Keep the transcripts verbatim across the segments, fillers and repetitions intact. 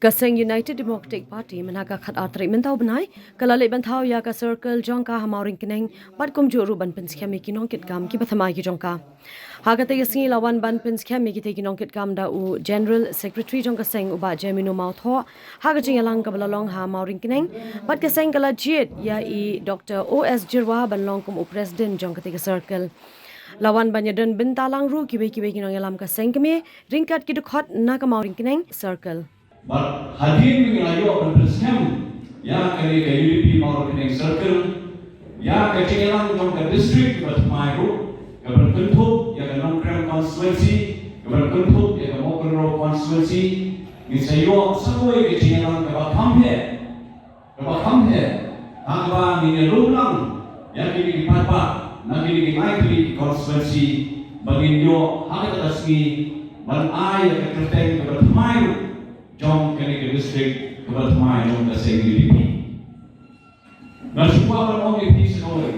Ka seng United Democratic Party mynha ka khatar tarik mynta u bnai ka la leit ban thaw ïa ka circle jong ka ha Mawryngkneng bad kumjuh ruh ban pynskhem ïa ki nongkitkam kiba thymmai ki jong ka. Ha katei ka sngi la wan ban pynskhem ïa kitei ki nongkitkam da u General Secretary jong ka seng u Bah Jemino Mawthoh ha ka jingïalang kaba la long ha Mawryngkneng bad ka seng ka la jied ïa i Dr O S Jyrwa ban long kum u President jong katei ka circle. La wan ban ïadon bynta lang ruh kiwei kiwei ki nongïalam ka seng kmie ryngkat ki dkhot na ka Mawryngkneng circle. Bad hadien ba ngi la ïoh ban pynskhem ïa kane ka U D P Mawryngkneng circle, ïa ka jingïalang jong ka district kaba thymmai ruh, kaban kynthup ïa ka Nongkrem constituency, kaban kynthup ïa ka Mawkynrew constituency, ngin sa ïoh sa kawei ka jingïalang kaba kham heh. Kaba kham heh, ha kaba ngin ïalum lang ïa kine ki paidbah na kine ki lai tylli ki constituency, ba ngin ïoh ha kata ka sngi ban ai ïa ka kyrteng kaba thymmai ruh jong kane ka district, kaba thymmai jong ka seng U D P. Nga shu kwah ban ong ïa phi sa kawei.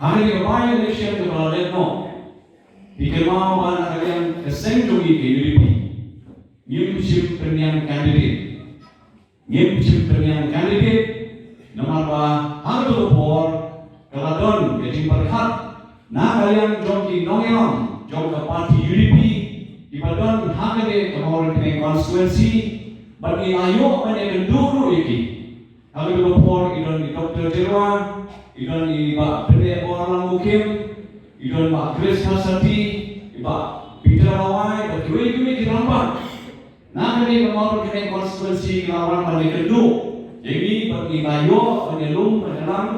Ha kane ka by-election kaba la leit noh, phi kynmaw ba na ka liang ka seng jong ngi ka U D P, ngim shym pynïang candidate. Ngim shym pynïang candidate, namar ba ha kato ka por ka la don ka jingpyrkhat na ka liang jong ki nongïalam jong ka party U D P kiba don ha kane ka Mawryngkneng constituency, bad ngi la ïoh ban ïakynduh ruh ïa ki. Ha kato ka por i don i Doctor Jyrwa, i don i Bah Pynehbor Langmukim, i don Bah Grace Kharsati, i Bah Peter Lawai, bad kiwei kiwei ki rangbah. Na kane ka Mawryngkneng constituency ka la wan ban ïakynduh ïa ngi bad ngi la ïoh ban ïalum ban ïalang,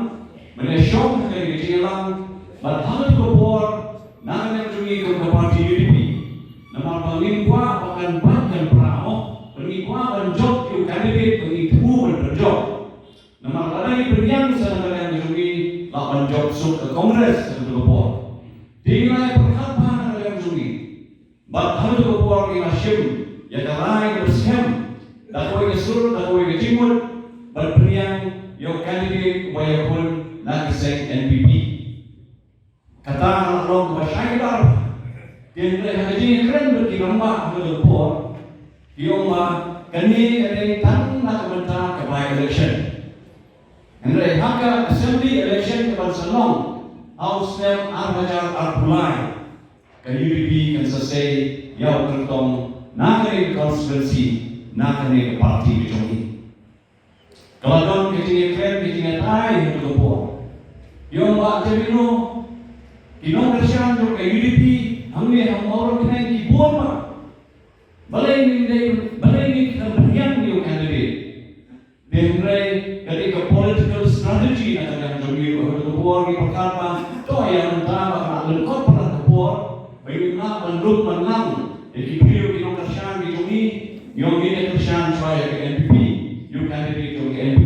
ban ïashong ha kane ka jingïalang, bad ha kato ka por na kane ka jong ngi kum ka party U D P. Namar ba ngim kwah ba kan bad kan pra mo, ba ngi kwah ban jop ïa u candidate ba ngi thmu ban pynjop. Namar lada ngi pynïang sa na ka liang ka jong ngi, lah ban jop suk ka Congress ha kato ka por. Te ngi la pyrkhat bha na ka liang ka jong ngi. Bad ha kato ka por ngi la shim ïa ka rai kaba skhem da kawei ka sur, da kawei ka jingmut, ban pynïang ïa u candidate uba ïakhun na ka seng N P P. Kata ka la long kaba shai kdar. Te hynrei ha ka jingïakren bad ki rangbah ha kato ka por, ki ong ba kane ka dei tang na ka bynta ka by-election. Hynrei ha ka assembly election kaban sa long ha u snem ar hajar arphew lai, ka U D P kan sa sei ïa u kyrtong na kane ka constituency, na kane ka party ka jong ngi. Ka la don ka jingïakren, ka jingïatai ha kato ka por. Ïa u Bah Jemino, ki nongkyrshan jong ka U D P hangne ha Mawryngkneng ki bun bha. Balei ngin dei, balei ngin khlem pynïang ïa u candidate? Te hynrei ka dei ka political strategy na ka liang jong ngi, ha kato ka por ngi pyrkhat ba to ïa mynta ba ka la lyngkot palat ka por, ba ngim lah ban lut ban lang ïa ki briew ki nongkyrshan ki jong ngi, ngi ong ngin ïa kyrshan shuwa ïa ka N P P, ïa u candidate jong ka N P